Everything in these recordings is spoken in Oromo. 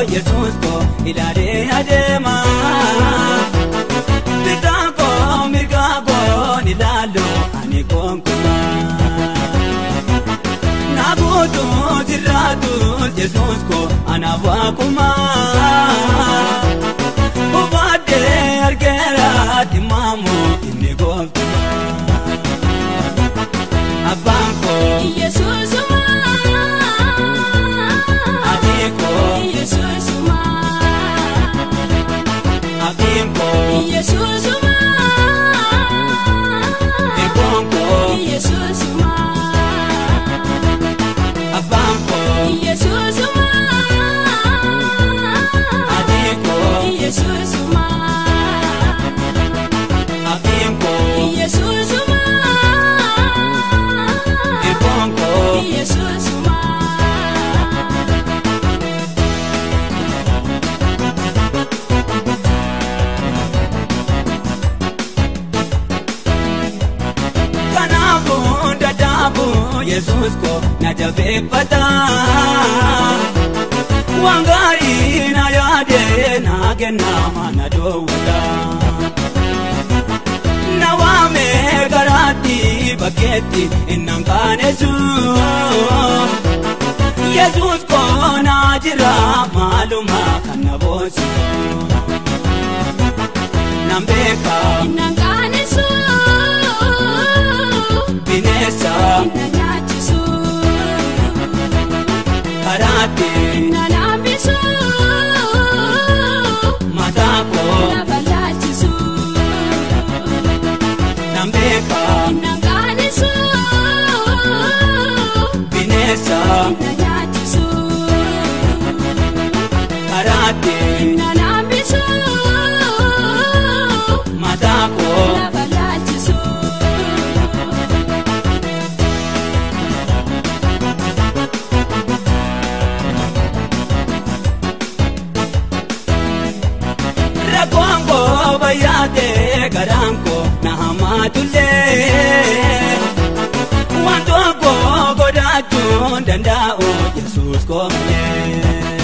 Yesuus koo ilaalee adeema. Bitaa koo mirgaa koo ni ilaalu ani konkuma. Naguutu jiraatu Yesuus koo anaaf waaquma. Hubaddee argeera dhimaamu inni gooftuma. Abbaan koo Yesuusuma. Ati koo Yesuusuma. Abdiin koo Yesuusuma. Hirkoon koo Yesuusuma. Abbaan koo Yesuusuma. Ati koo Yesuusuma. Abdiin koo Yesuusuma. Hirkoon koo Yesuusuma. Kanaafuu dadhaabuu Yesuus koo na jabeeffata. Waan gaarii na yaade na kenna na dhoowwata. Na waame karaatti bakkeetti innaan kaaneessu. Yesuus koo na jira maaluma kan na boonsisu. Nan beeka Innaan qaanessu. Bineensa Inna nyaachisu. Karaatti Innaan hambisu. Mataa koo Lafa laachisu. Nan beeka Innaan qaanessu. Bineensa Inna nyaachisu. Karaatti Innaan hambisu. Mataa koo Lafa laachisu. Rakkoon koo bayyaatee garaan koo na hammaatullee. Waan tokko godhachuun danda'u Yesuus koo malee.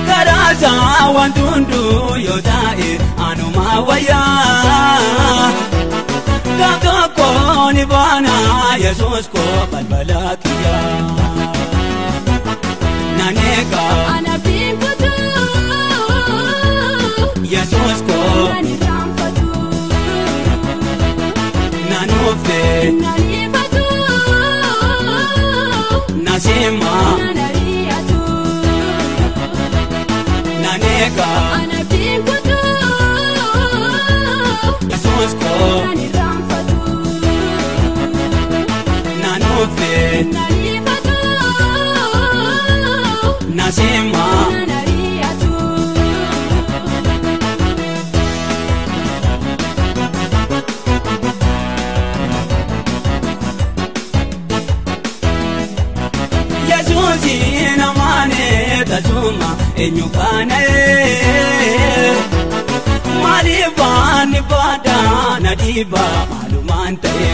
Garaasaa waan hunduu yoo ta'e anuma wayyaa. Gaaf tokko ni baana Yesuus koo balbala kiyyaa. Nan eega Ana biinkutu. Yesuus koo Nan irraanfatu. nan uffee Nan ifatu. na sima Nan ari'atu. nan eega Ana biinkutu. Yesuus koo Nan irraanfatu. nan uffee Nan ifatu. Na sima Nan ari'atu. Yesuusi namaane tasuma eenyu faana maaliif waan baada na dhiiba maalumaan ta'e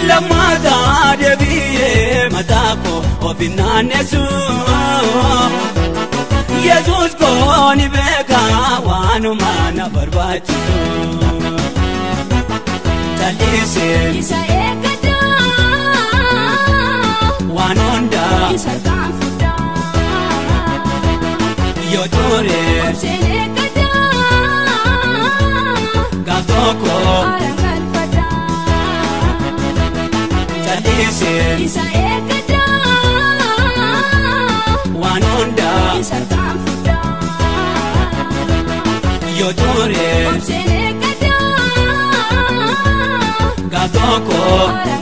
lammaata deebi'ee mataa koo of hin naannessu Yesuus koo ni beeka waanuma na barbaachisu callisee Isa eeggataa. Waan hundaa Isa gaanfudhaa. Yoo ture Obseen eeggataa. Gaaf tokko Haara galfataa. Callisee Isa eeggataa. Waan hundaa Isa gaanfudhaa. Yoo ture Obseen eeggataa. Gaaf tokko Haara